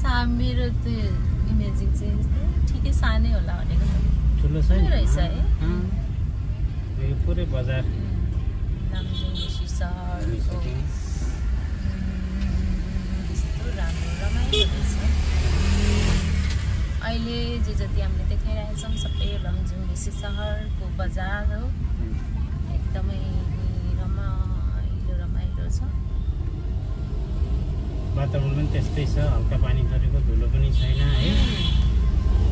मेरो त्यो इमेजिङ चाहिँ ठिकै सानै होला भनेको ठुलो छैन रहेछ है यो पुरै बजार नाम्जिङ बेसी सहर यस्तो राम्रो रमाइलो रहेछ अहिले जे जति हामीले देखाइरहेछौँ सबै लमजुङ बेसी सहरको बजार हो एकदमै रमाइलो छ वातावरण पनि त्यस्तै छ हल्का पानी परेको धुलो पनि छैन है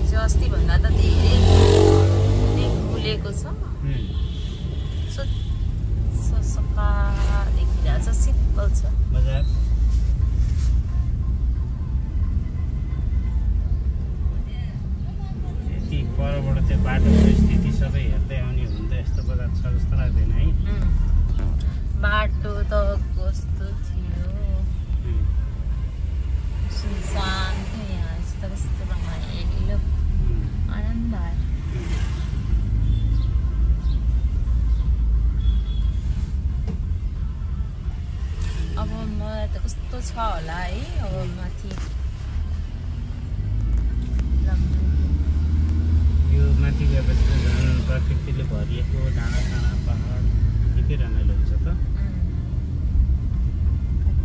हिजो अस्ति भन्दा त धेरै खुलेको छ सफा देखिरहेछ शीतल छ बजार यति परबाट त्यो बाटोको स्थिति सबै हेर्दै आउने हो भने त यस्तो बजार छ जस्तो लाग्दैन है बाटो त कस्तो थियो सुनसान थियो यहाँ यस्तो कस्तो रमाइलो आनन्द आयो अब मलाई त कस्तो छ होला है अब माथि यो माथि गएपछि त झन् प्रकृतिले भरिएको डाँडा डाँडा पहाड निकै रमाइलो हुन्छ त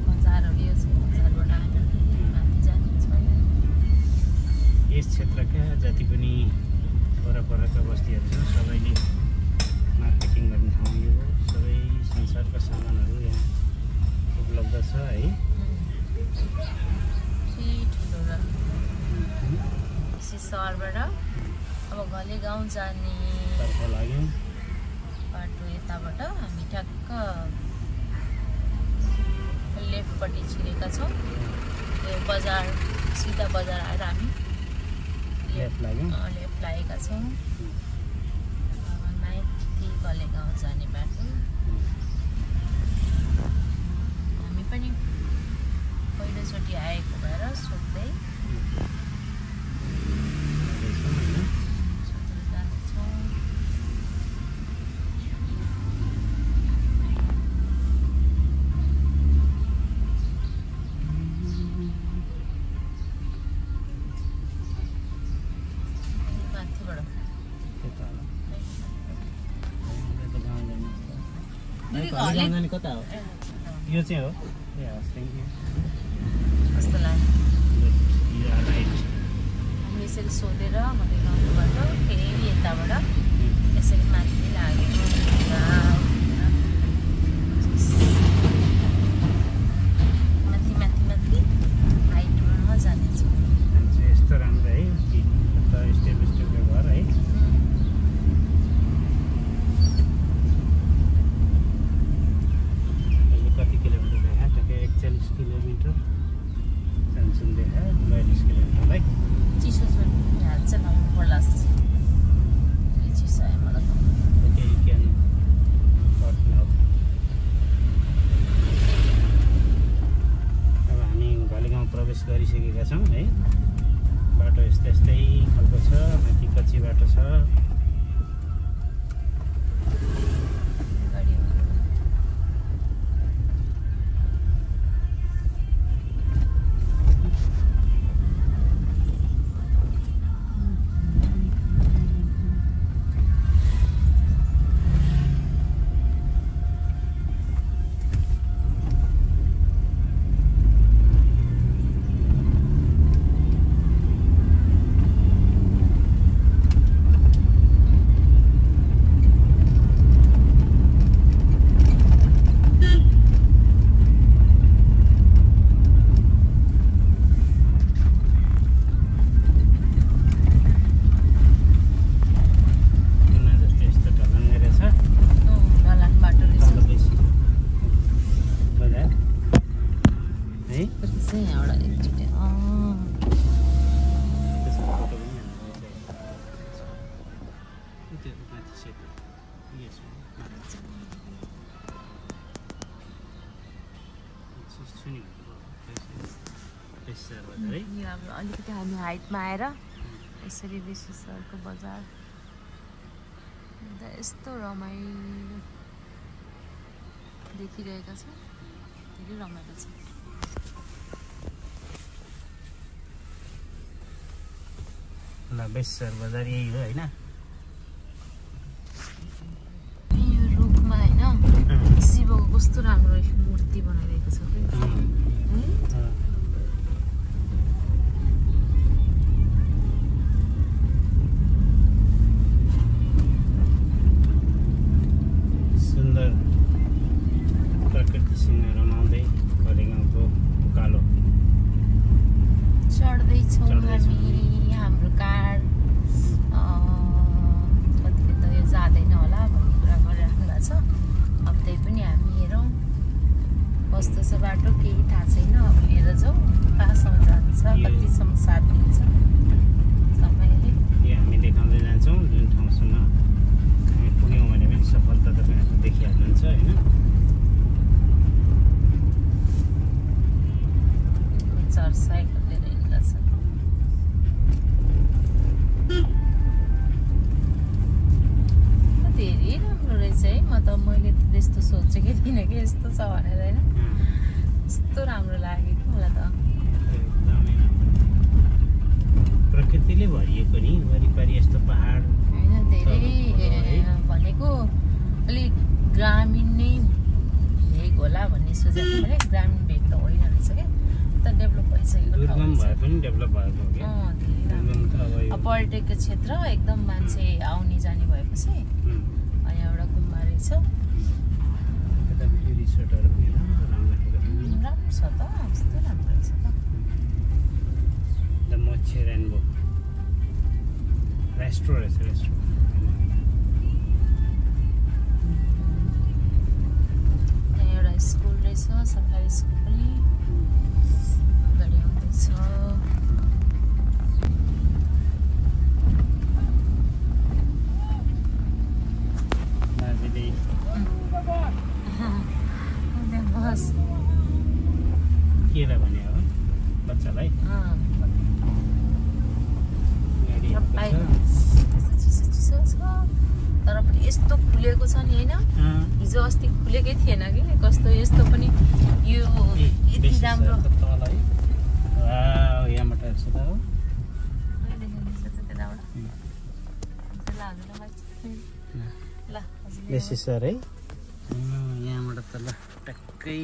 बजारहरू यो छ बजारबाट माथि जाने छैन यस क्षेत्रका जति पनि परपरका बस्तीहरू छन् सबैले मार्केटिङ गर्ने ठाउँ यो हो सबै संसारका सामानहरू यहाँ उपलब्ध छ है ठुलो र सहरबाट अब घले गाउँ जाने तर्फ लाग्यौँ बाटो यताबाट हामी ठ्याक्क लेफ्टपट्टि छिरेका छौँ त्यो बजार सिधा बजार आएर हामी लेफ्ट लागेका छौँ माथि घले गाउँ जाने बाटो हामी पनि पहिलोचोटि आएको भएर सोध्दै कता हो यो चाहिँ हो ए हस् थ्याङ्क यू कस्तो लाग्यो हामी यसरी सोधेर मैले गाउँबाट फेरि यताबाट यसरी माथि लागेको माथि हाइटमा जानेछु यस्तो राम्रो है स्टेप स्टेपको घर है कति किलोमिटर देखा टक्कै 41 किलोमिटर जान्छौँ देखा 42 किलोमिटरलाई चिसो हाल्छ लाउनु पर्ला चिसो आयो मलाई अब हामी घलेगाउँ प्रवेश गरिसकेका छौँ है बाटो यस्तै खालको छ माथि कच्ची बाटो छ अलिकति हामी हाइटमा आएर यसरी बेसी सहरको बजार यस्तो रमाइलो देखिरहेका छ धेरै रमाइलो छ ल बेसर बजार यही हो होइन यो रुखमा होइन शिवको कस्तो राम्रो मूर्ति बनाइरहेको छ सुन्दर प्रकृतिसँग रमाउँदै घलेगाउँको उकालो चढ्दैछौँ हामी हाम्रो कार कतिले त यो जाँदैन होला भन्ने कुरा गरिराख्नु भएको छ अब त्यही पनि हामी हेरौँ कस्तो छ बाटो केही थाहा छैन अब लिएर जाउँ कहाँसम्म जान्छ कतिसम्म साथ दिन्छ समयले यो हामी देखाउँदै जान्छौँ जुन ठाउँसम्म हामी पुग्यौँ भने पनि सफलता तपाईँहरू देखिहाल्नुहुन्छ होइन साइकल लिएर हिँड्दैछ धेरै राम्रो रहेछ है म त मैले त त्यस्तो सोचेकै थिइनँ कि यस्तो छ भनेर होइन यस्तो राम्रो लाग्यो कि मलाई त एकदमै प्रकृतिले भरिएको नि वरिपरि यस्तो पहाड होइन धेरै भनेको अलिक ग्रामीण नै भेग होला भन्ने सोचेको थिएँ भने ग्रामीण भेग त होइन रहेछ क्या डेभलप भइसकेको दुर्गम भए पनि डेभलप भएको हो क्या पर्यटकीय क्षेत्र एकदम मान्छे आउने जाने भएपछि अनि एउटा गुम्बा रहेछ रिसोर्टहरू पनि राम्रो छ त कस्तो राम्रो रहेछ त द मोक्षे रेनबो रेस्टुरेन्ट रहेछ रेस्टुरेन्ट त्यहाँ एउटा स्कुल रहेछ सरकारी स्कुल पनि अगाडि आउँदैछ बस केलाई भन्यो हो बच्चालाई चिसो चिसो छ तर पनि यस्तो खुलेको छ नि होइन हिजो अस्ति खुलेकै थिएन कि कस्तो यस्तो पनि यो यति राम्रो यहाँबाट हेर्छ त हो बेसी सर है यहाँबाट त ल टक्कै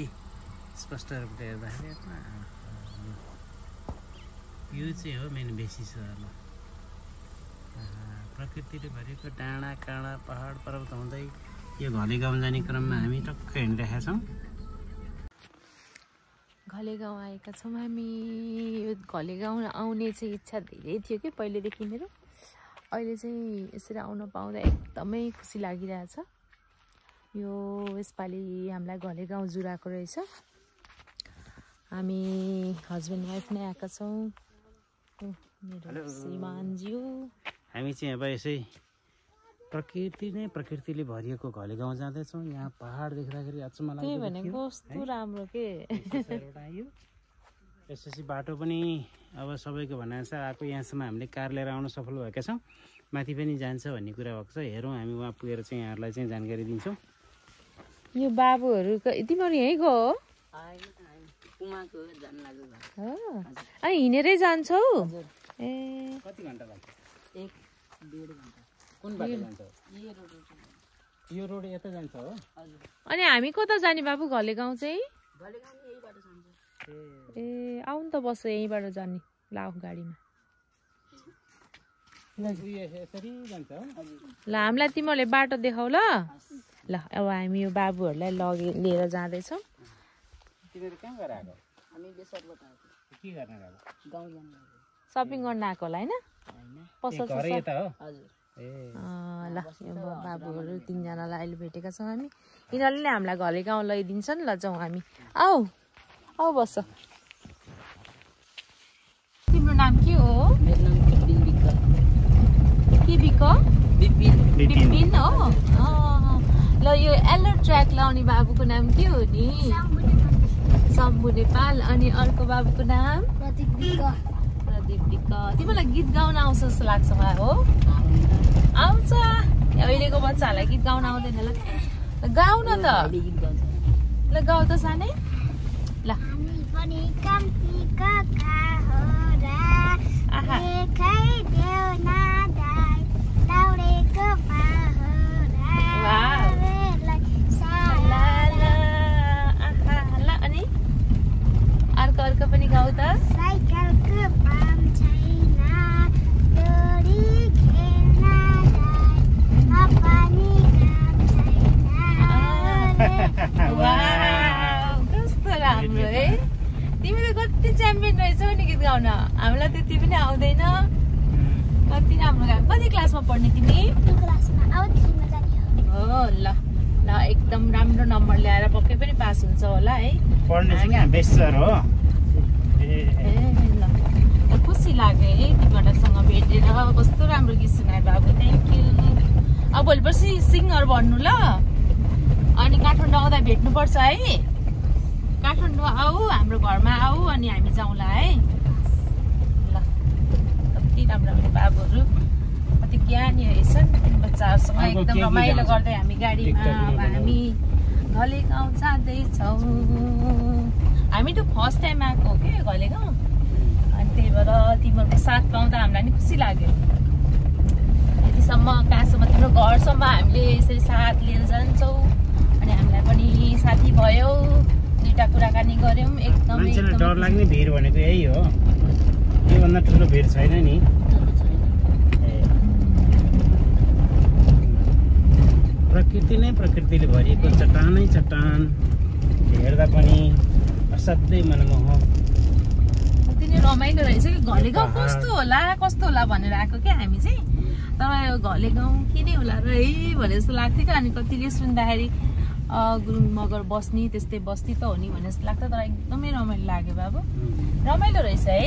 स्पष्ट रूपले हेर्दाखेरि यो चाहिँ हो मेन बेसी सर ल प्रकृतिले भरिएको डाँडा काँडा पहाड पर्वत हुँदै यो घलेगाउँ जाने क्रममा हामी टक्क हिँडिरहेका छौँ घलेगाउँ आएका छौँ हामी यो घलेगाउँ आउने चाहिँ इच्छा धेरै थियो कि पहिलेदेखि मेरो अहिले चाहिँ यसरी आउन पाउँदा एकदमै खुसी लागिरहेछ यो यसपालि हामीलाई घलेगाउँ जुराएको रहेछ हामी हस्बेन्ड वाइफ नै आएका छौँ मेरो श्रीमानज्यू हामी चाहिँ अब यसै प्रकृतिले भरिएको घलेगाउँ जाँदैछौँ यहाँ पहाड देख्दाखेरि अचम्म लाग्छ त्यही भनेको कस्तो राम्रो के यसपछि बाटो पनि अब सबैको भनाइअनुसार आएको यहाँसम्म हामीले कार लिएर आउन सफल भएका छौँ माथि पनि जान्छ भन्ने कुरा भएको छ हेरौँ हामी वहाँ पुगेर चाहिँ यहाँहरूलाई चाहिँ जानकारी दिन्छौँ यो बाबुहरूको तिमीहरू यहीँ गयो अनि हिँडेरै जान्छौ ए कति घन्टा लाग्छ 1-1.5 घन्टा कुन बाटो जान्छ यो रोड यता जान्छ हो अनि हामी कता जाने बाबु घलेगाउँ चाहिँ ए आउनु त बस यहीँबाट जाने लाऊ गाडीमा ल हामीलाई तिमीहरूले बाटो देखाउ ल ल अब हामी यो बाबुहरूलाई लिएर जाँदैछौँ सपिङ गर्न आएको होला होइन ल यो बाबुहरू 3 जनालाई अहिले भेटेका छौँ हामी यिनीहरूले नै हामीलाई घलेगाउँ लैदिन्छन् ल जाउँ हामी आऊ बस तिम्रो नाम के हो के बिपिन हो ल यो एल्लो ट्र्याक लाउने बाबुको नाम के हो नि शम्भु नेपाल अनि अर्को बाबुको नाम प्रदीप विक तिमीलाई गीत गाउन आउँछ जस्तो लाग्छ मलाई हो आउँछ अहिलेको बच्चाहरूलाई गीत गाउन आउँदैन ल गाउन त ल गाउ त सानै ल आउँदैन कति राम्रो गाउँ कति क्लासमा पढ्ने तिमी हो ल ल एकदम राम्रो नम्बर ल्याएर पक्कै पनि पास हुन्छ होला है पढ्ने चाहिँ बेस्टर हो ल खुसी लाग्यो है तिमीहरूसँग भेटेर कस्तो राम्रो गीत सुनायो बाबु थ्याङ्क यू अब भोलि पर्सि सिङ्गर भन्नु ल अनि काठमाडौँ आउँदा भेट्नुपर्छ है काठमाडौँ आऊ हाम्रो घरमा आऊ अनि हामी जाउँला है ल कति राम्रो राम्रो बाबुहरू कति ज्ञानी रहेछन् बच्चाहरूसँग एकदम रमाइलो गर्दै हामी गाडीमा अब हामी घलेगाउँ जाँदैछौँ हामी त फर्स्ट टाइम आएको हो कि घलेगाउँ अनि त्यही भएर तिमीहरूको साथ पाउँदा हामीलाई नि खुसी लाग्यो यतिसम्म कहाँसम्म तिम्रो घरसम्म हामीले यसरी साथ लिएर जान्छौँ अनि हामीलाई पनि साथी भयो दुईवटा कुराकानी गऱ्यौँ एकदमै डर लाग्ने भिड भनेको यही हो योभन्दा ठुलो भिड छैन नि प्रकृति नै प्रकृतिले भरिएको चट्टानै चट्टान हेर्दा पनि असाध्यै मनमोह कति नै रमाइलो रहेछ कि घलेगाउँ कस्तो होला भनेर आएको क्या हामी चाहिँ तर घलेगाउँ के नै होला र है भने जस्तो लाग्थ्यो क्या अनि कतिले सुन्दाखेरि गुरुङ मगर बस्ने त्यस्तै बस्ती त हो नि भने जस्तो लाग्थ्यो तर एकदमै रमाइलो लाग्यो बाबु रमाइलो रहेछ है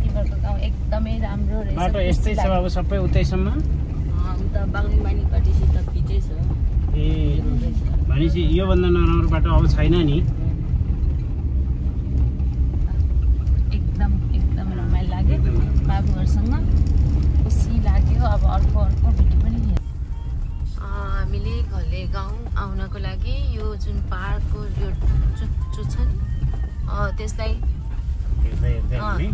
तिमीहरूको गाउँ एकदमै राम्रो रहेछ बाटो यस्तै छ बाबु सबै उतैसम्म उता बागलीमानीपट्टि त पिचै छ ए भनेपछि योभन्दा नराम्रो बाटो अब छैन नि एकदम रमाइलो लाग्यो बाबुहरूसँग खुसी लाग्यो अब अर्को भिडियो पनि हामीले घलेगाउँ आउनको लागि यो जुन पाहाडको यो चुच्चो छ नि त्यसलाई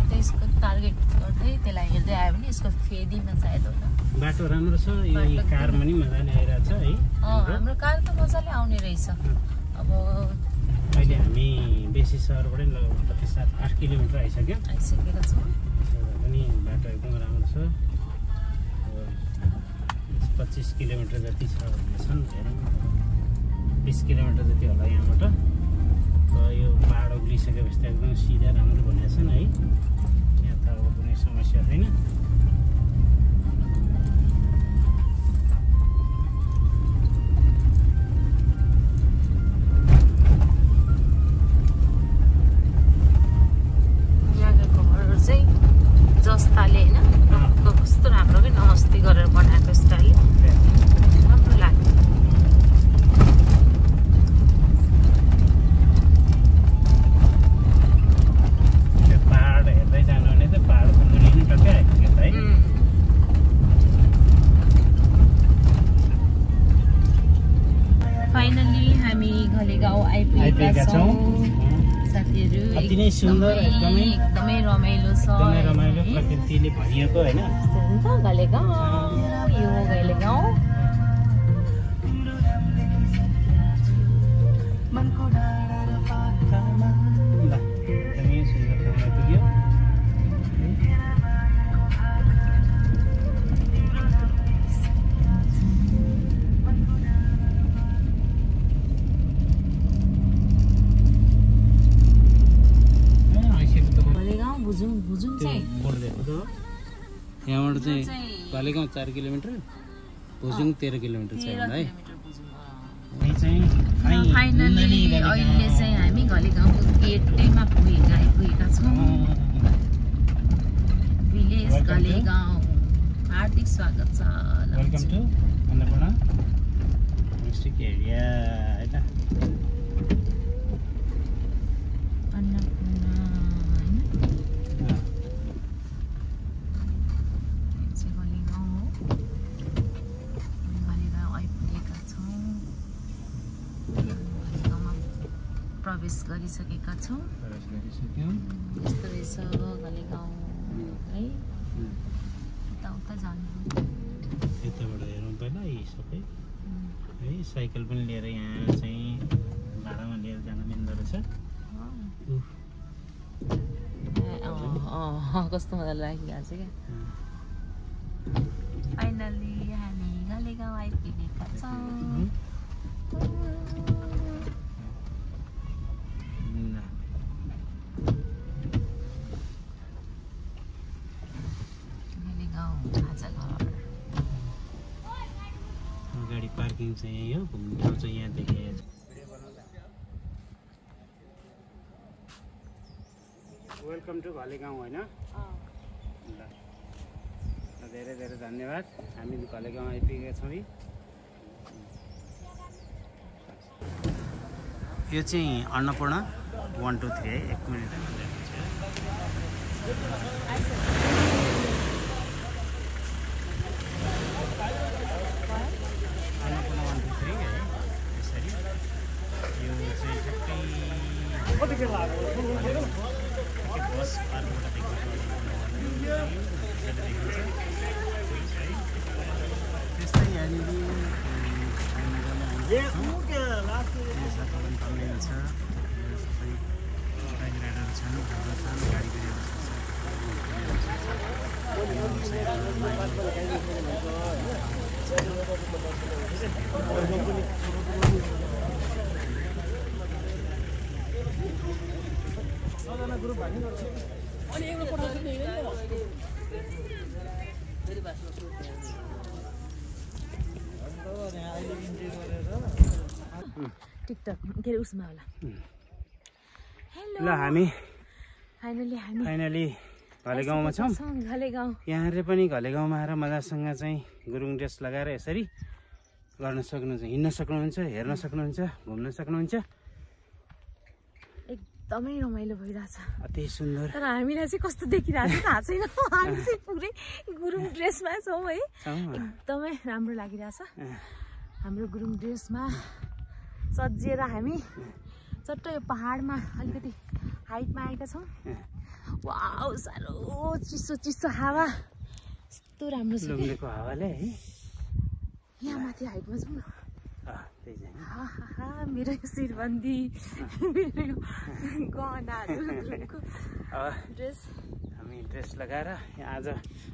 त्यसको टार्गेट गर्दै त्यसलाई हेर्दै आयो भने यसको फेदीमा सायद होला बाटो राम्रो छ यो कार पनि मजाले आइरहेछ है हाम्रो कार त मजाले आउने रहेछ अब अहिले हामी बेसी सहरबाटै लगभग कति 7-8 किलोमिटर आइसकेका छौँ पनि बाटो एकदम राम्रो छ 25 किलोमिटर जति छ भन्दैछन् हेरौँ 20 किलोमिटर जति होला यहाँबाट यो पाहाड उक्लिसकेपछि त एकदम सिधा राम्रो भनेको छन् है यहाँ त अब कुनै समस्या छैन यहाँको घरहरू चाहिँ जस्ताले होइन कस्तो राम्रो कि नमस्ते गरेर बनाएको स्टाइल राम्रो लाग्यो पाहाड हेर्दै जानु भने त पाहाडको मुनि नि टक्कै आइपुग्यो है फाइनली हामी घलेगाउँ आइपुगेका छौँ साथीहरू अति नै सुन्दर एकदमै रमाइलो छ एकदमै रमाइलो प्रकृतिले भरिएको होइन घलेगाउँ यो घलेगाउँ एकदमै सुन्दर ठाउँमा आइपुग्यो भुजुङ चाहिँ यहाँबाट चाहिँ घलेगाउँ 4 किलोमिटर भुजुङ 13 किलोमिटर छ है फाइनली अहिले चाहिँ हामी घलेगाउँको गेटैमा आइपुगेका छौँ विलेज घलेगाउँ हार्दिक स्वागत छ welcome to Annapurna district area है त प्रवेश गरिसकेका छौँ यस्तो रहेछ घलेगाउँ है यताउता जानु यताबाट हेरौँ पहिला यी सबै है साइकल पनि लिएर यहाँ चाहिँ भाडामा लिएर जानु मिल्दो रहेछ कस्तो मजाले राखिरहेको छ क्या फाइनली हामी घलेगाउँ आइपुगेका छौँ पार्किङ चाहिँ यही हो, घुम्ने ठाउँ चाहिँ यहाँदेखि। वेलकम टु घले गाउँ होइन? ल धेरै धेरै धन्यवाद। हामी घले गाउँ आइपुगेका छौँ। यो चाहिँ अन्नपूर्ण 1 2 3 है। 1 मिनट अन्नपूर्ण 1 2 3 है। यसरी यो चाहिँ ठ्याक्कै बस पार्कबाट त्यस्तै यहाँनिर टिकटक के अरे उसमा होला। ल हामी फाइनली घले गाउँमा छौँ। घले गाउँ यहाँहरूले पनि घले गाउँमा आएर मजासँग चाहिँ गुरुङ ड्रेस लगाएर यसरी गर्न सक्नुहुन्छ, हिँड्न सक्नुहुन्छ, हेर्न सक्नुहुन्छ, घुम्न सक्नुहुन्छ। एकदमै रमाइलो भइरहेछ। अति सुन्दर। तर हामीलाई चाहिँ कस्तो देखिरहेछ थाहा छैन। हामी चाहिँ पुरै गुरुङ ड्रेसमा छौँ है। एकदमै राम्रो लागिरहेछ। हाम्रो गुरुङ ड्रेसमा सजिएर हामी चट्ट यो पहाडमा अलिकति हाइटमा आएका छौँ। वाउ साह्रो चिसो चिसो हावा, यस्तो राम्रो छ। लुङ्गेको हावाले है। यहाँ माथि हाइटमा जाउँ न। त्यही मेरो शिरबन्दी, मेरो गहनाहरू, ड्रेस, हामी ड्रेस लगाएर आज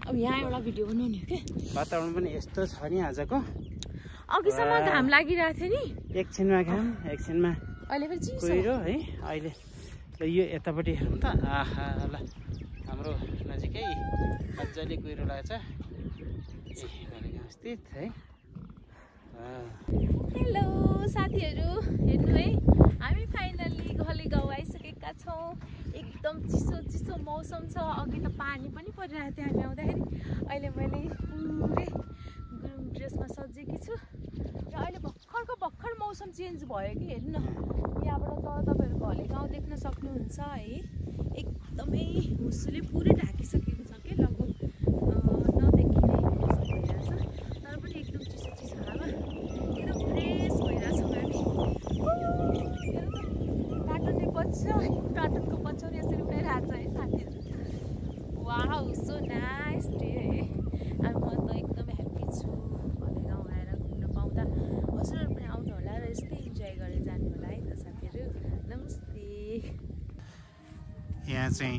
अब यहाँ एउटा भिडियो बनाउने हो कि। वातावरण पनि यस्तो छ नि आजको। अघिसम्म घाम लागिरहेको थियो नि, एकछिनमा घाम, एकछिनमा अहिले पनि चिसो कुहिरो है। अहिले ल यो यतापट्टि हेरौँ त। आहा ल हाम्रो नजिकै मजाले कुहिरो लाग्छ। स्थित है। हेलो साथीहरू, हेर्नु है हामी फाइनल्ली घले गाउँ आइसकेका छौँ। एकदम चिसो चिसो मौसम छ। अघि त पानी पनि परिरहेको थियो हामी आउँदाखेरि। अहिले मैले पुरै गुरुङ ड्रेसमा सजेकी छु र अहिले भर्खर मौसम चेन्ज भयो कि। हेर्नु न, यहाँबाट त तपाईँहरू घले गाउँ देख्न सक्नुहुन्छ है। एकदमै हुस्सुले पुरै ढाकिसकेको छ कि, लगभग नदेखिने मौसम भइरहेछ। तर पनि एकदम चिसो चिसो हावा, एकदम फ्रेस भइरहेछौँ हामी। कार्टुनको पछ्यौरी यसरी उडाइरहेको छ है साथीहरू। वाउ सो नाइस डे है। अब म त एकदमै ह्याप्पी छु घले गाउँ आएर घुम्न पाउँदा। हजुरहरू पनि आउनु होला र यस्तै इन्जोय गरेर जानु होला है त साथीहरू। नमस्ते। यहाँ चाहिँ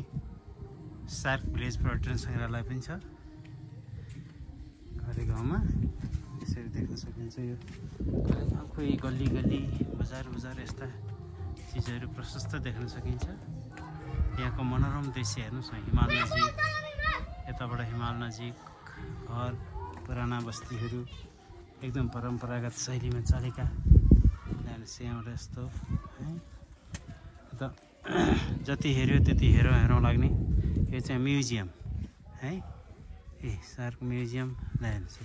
सार्क भिलेज पर्यटन सङ्ग्रहालय पनि छ घले गाउँमा। यसरी देख्न सकिन्छ। यो कोही गल्ली गल्ली बजार यस्ता चिजहरू प्रशस्त देख्न सकिन्छ। यहाँको मनोरम दृश्य हेर्नुहोस् न। हिमाल नजिक, यताबाट हिमाल नजिक घर, पुराना बस्तीहरू एकदम परम्परागत शैलीमा चलेका। एउटा यस्तो है। त जति हेऱ्यो त्यति हेरौँ लाग्ने। यो चाहिँ म्युजियम है। सार्क म्युजियम हेर्नुहोस्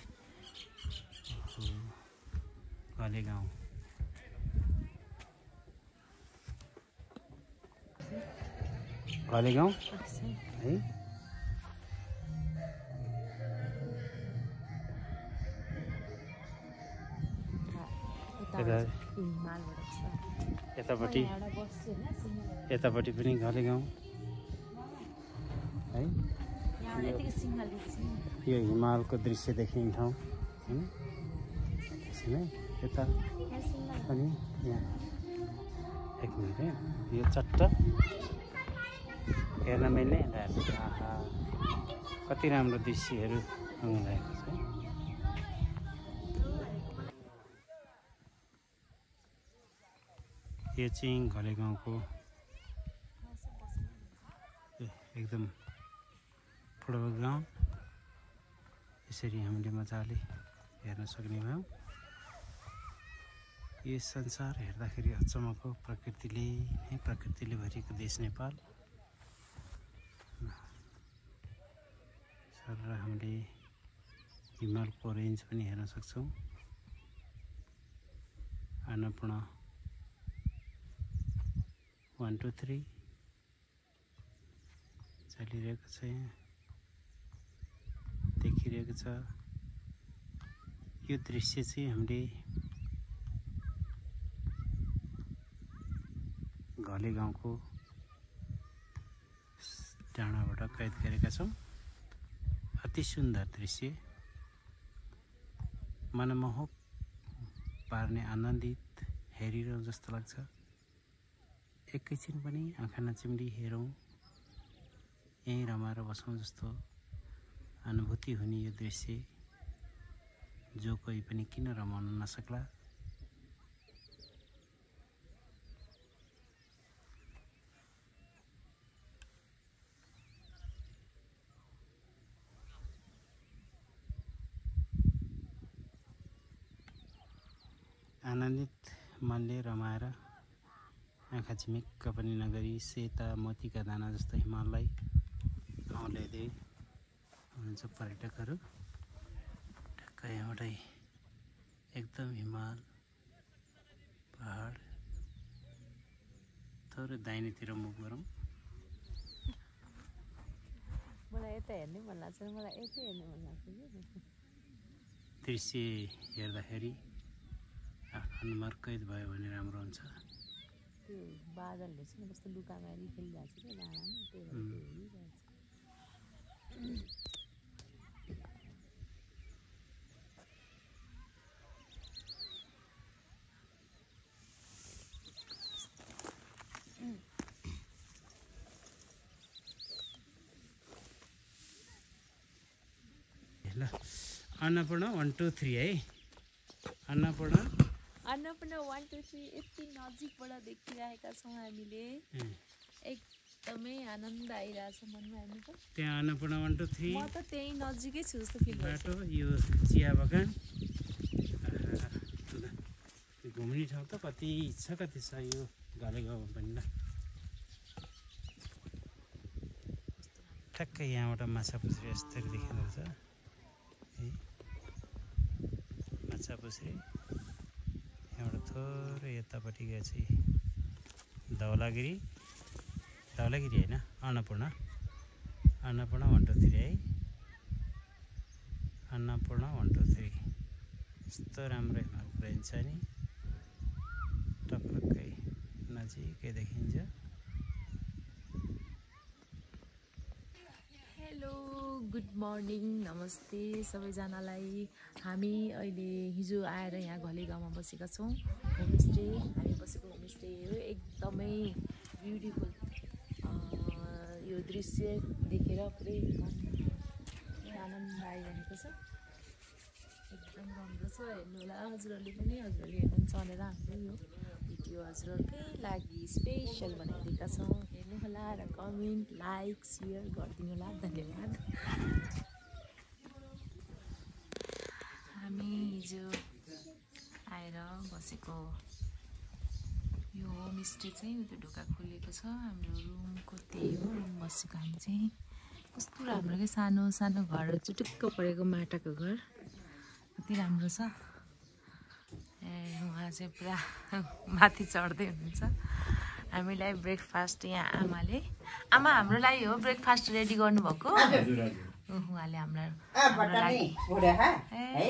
घले गाउँ। घले गाउँ है। यतापट्टि पनि घले गाउँ है। यो हिमालको दृश्य देखिने ठाउँ है। यता पनि यहाँ एक मिनट है। यो चट्ट हेर्न मिल्ने। आहा कति राम्रो दृश्यहरू आउनुभएको छ। यो चाहिँ घले गाउँको एकदम फुटबल ग्राउन्ड। यसरी हामीले मजाले हेर्न सक्ने भयौँ। यो संसार हेर्दाखेरि अचम्मको प्रकृतिले भरिएको देश नेपाल। सर हामीले हिमालको रेन्ज पनि हेर्न सक्छौँ। अन्नपूर्ण 1 2 3 चलिरहेको छ, यहाँ देखिरहेको छ। यो दृश्य चाहिँ हामीले घले गाउँको डाँडाबाट कैद गरेका छौँ। अति सुन्दर दृश्य, मनमोहक पार्ने, आनन्दित हेरिरहँ जस्तो लाग्छ। एकैछिन पनि आँखा नचिम्ली हेरौँ, यहीँ रमाएर बसौँ जस्तो अनुभूति हुने यो दृश्य जो कोही पनि किन रमाउन नसक्ला। आनन्दित मनले रमाएर आँखा झिमिक्क पनि नगरी सेता मोतीका दाना जस्तो हिमाललाई औँल्याइँदै हुनुहुन्छ पर्यटकहरू। ठ्याक्क यहाँबाटै एकदम हिमाल पहाड थोरै दाहिनेतिर मुभ गरौँ। मलाई यता हेर्नै मन लाग्छ, मलाई यतै हेर्नु मन लाग्छ कि दृश्य हेर्दाखेरि अनुहार कैद भयो भने राम्रो हुन्छ। त्यो बादलले चाहिँ कस्तो लुका मारी खेलिरहेको छ क्या डाँडामा, त्यही भएर हेरिरहेको छ। ल अन्नपूर्ण 1 2 3 है। अन्नपूर्ण 1 2 3 यति नजिकबाट देखिरहेका छौँ हामीले। एकदमै आनन्द आइरहेछ मनमा हेर्नु त। त्यहाँ अन्नपूर्ण 1 2 3 म त त्यही नजिकै छु जस्तो फिल गर्छु। बाटो यो चिया बगान घुम्ने ठाउँ त कति छ यो घले गाउँमा पनि। ल ठ्याक्कै यहाँबाट माछा पुछ्री यस्तरी देखिँदो रहेछ है। माछा पुछ्री यहाँबाट थोरै यतापट्टि गए चाहिँ धौलागिरी होइन, अन्नपूर्ण 1 2 3 है। अन्नपूर्ण 1 2 3 यस्तो राम्रो हिमालको रेन्ज छ नि, टक्कै नजिकै देखिन्छ। हेलो, गुड मर्निङ, नमस्ते सबैजनालाई। हामी अहिले हिजो आएर यहाँ घले गाउँमा बसेका छौँ। होमस्टे, हामी बसेको होमस्टे हो। एकदमै ब्युटिफुल यो दृश्य देखेर पुरै आनन्द आइरहेको छ। एकदम राम्रो छ, हेर्नु होला हजुरहरूले पनि। हजुरहरूले हेर्नुहुन्छ भनेर हामीले यो भिडियो हजुरहरूकै लागि स्पेसल बनाइदिएका छौँ। हेर्नु होला र कमेन्ट, लाइक, सेयर गरिदिनु होला। धन्यवाद। हामी हिजो आएर बसेको यो होमस्टे चाहिँ त्यो ढोका खोलेको छ हाम्रो रुमको, त्यही हो रुम बसेको हामी चाहिँ। कस्तो राम्रो क्या, सानो सानो घरहरू चुटुक्क परेको माटाको घर, कति राम्रो छ। उहाँ चाहिँ पुरा माथि चढ्दै हुनुहुन्छ। हामीलाई ब्रेकफास्ट यहाँ आमा हाम्रो लागि हो ब्रेकफास्ट रेडी गर्नुभएको। उहाँले हाम्रो लागि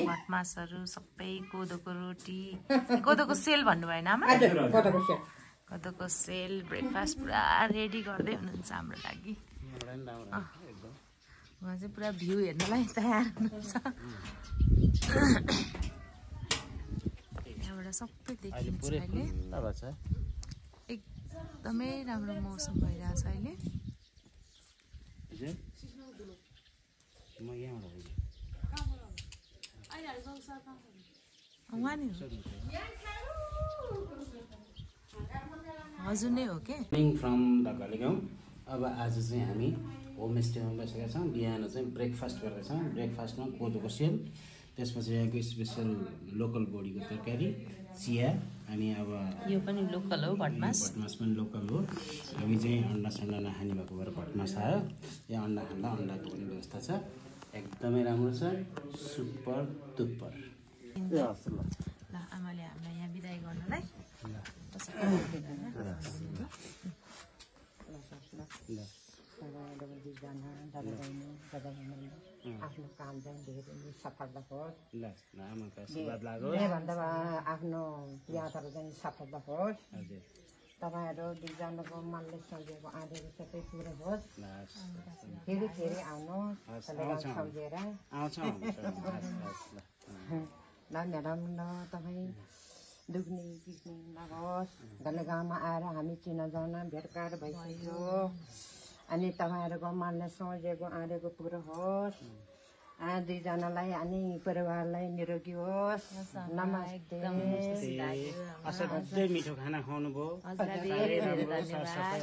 भटमासहरू सबै, कोदोको रोटी, कोदोको सेल भन्नुभएन आमा? कोदोको सेल ब्रेकफास्ट पुरा रेडी गर्दै हुनुहुन्छ हाम्रो लागि। उहाँ चाहिँ पुरा भ्यू हेर्नलाई तयार हुनुहुन्छ। यहाँबाट सबै देखिन्छ अहिले। एकदमै राम्रो मौसम भइरहेछ अहिले। हजुर नै हो के फ्रम द घले गाउँ। अब आज चाहिँ हामी होमस्टेमा बसेका छौँ। बिहान चाहिँ ब्रेकफास्ट गर्दैछौँ। ब्रेकफास्टमा कोदोको सेल, त्यसपछि यहाँको स्पेसल लोकल बोडीको तरकारी, चिया, अनि अब यो पनि लोकल हो भटमास। भटमास पनि लोकल हो। हामी चाहिँ अन्डा सन्डा नखाने भएको भएर भटमास आयो। यहाँ अन्डा खाँदा अन्डाको पनि व्यवस्था छ, एकदमै राम्रो छ, सुपर डुपर। ल आमाले हामीलाई यहाँ बिदाई गर्नलाई आफ्नो काम चाहिँ धेरै सफलता होस्। आमाको आशीर्वाद लाग्यो। भन्दा आफ्नो यात्रा चाहिँ सफलता होस्। तपाईँहरू दुईजनाको मनले सम्झेको आँधीहरू सबै पुरो होस्। फेरि फेरि आउनुहोस् सम्झेर। ल म्याडम, ल तपाईँ दुख्ने पिस्ने नहोस्। गाउँमा आएर हामी चिनाजाना भेटघाट भइसक्यो। अनि तपाईँहरूको मनले सोचेको आँधेको पुरो होस्। दुईजनालाई अनि परिवारलाई निरोगी होस्। नमस्ते। असाध्यै मिठो खाना खुवाउनु भयो,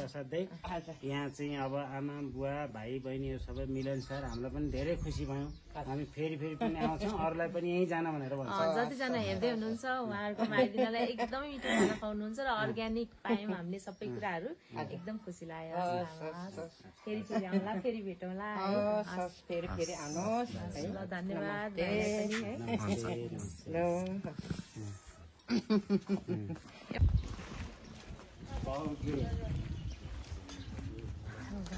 असाध्यै। यहाँ चाहिँ अब आमा बुवा भाइ बहिनीहरू सबै मिलनसार, हामीलाई पनि धेरै खुसी भयो। हामी फेरि फेरि पनि आउँछौँ, अरूलाई पनि यहीँ जान भनेर भन्छ। जतिजना हेर्दै हुनुहुन्छ उहाँहरूको आइदिनलाई एकदमै मिठो खाना खुवाउनुहुन्छ र अर्ग्यानिक पायौँ हामीले सबै कुराहरू, एकदम खुसी लाग्यो। फेरि फेरि आउँला, फेरि भेटौँला। फेरि फेरि आउनुहोस्। ल धन्यवाद।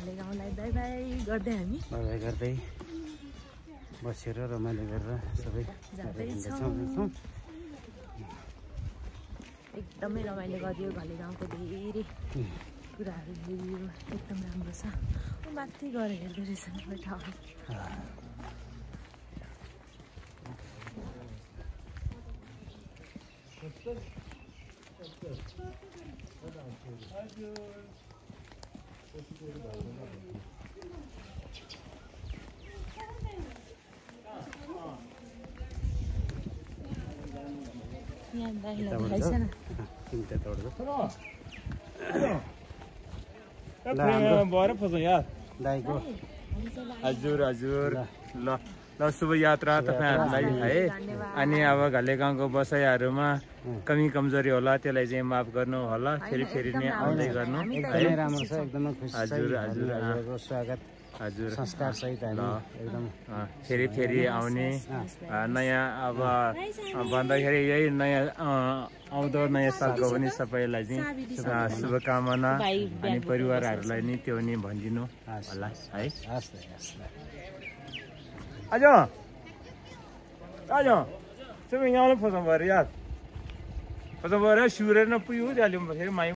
गाउँलाई बाई बाई गर्दै हामी बाई गर्दै बसेर रमाइलो गरेर सबै जाँदैछौँ। एकदमै रमाइलो गरियो। घले गाउँको धेरै कुराहरू हेरियो, एकदम राम्रो छ। माथि गएर हेर्दो रहेछ ठाउँ। यहाँ दाइलाई देखाइछ न। हजुर हजुर। ल शुभ यात्रा तपाईँहरूलाई है। अनि अब घले गाउँको बसाइहरूमा कमी कमजोरी होला, त्यसलाई चाहिँ माफ गर्नु होला। फेरि फेरि नै आउँदै गर्नु। एकदमै राम्रो छ, एकदमै खुसी। हजुर हजुर स्वागत हजुर संस्कार सहित एकदम फेरि फेरि आउने नयाँ अब भन्दाखेरि यही नयाँ आउँदो नयाँ सालको पनि सबैलाई चाहिँ शुभकामना। अनि परिवारहरूलाई नि त्यो नि भनिदिनु होला है। आज आज सब यहाँ फसाउनु भयो यार, फसाउनु भयो सुरेर न पुग्यो जाल्यो फेरि माइ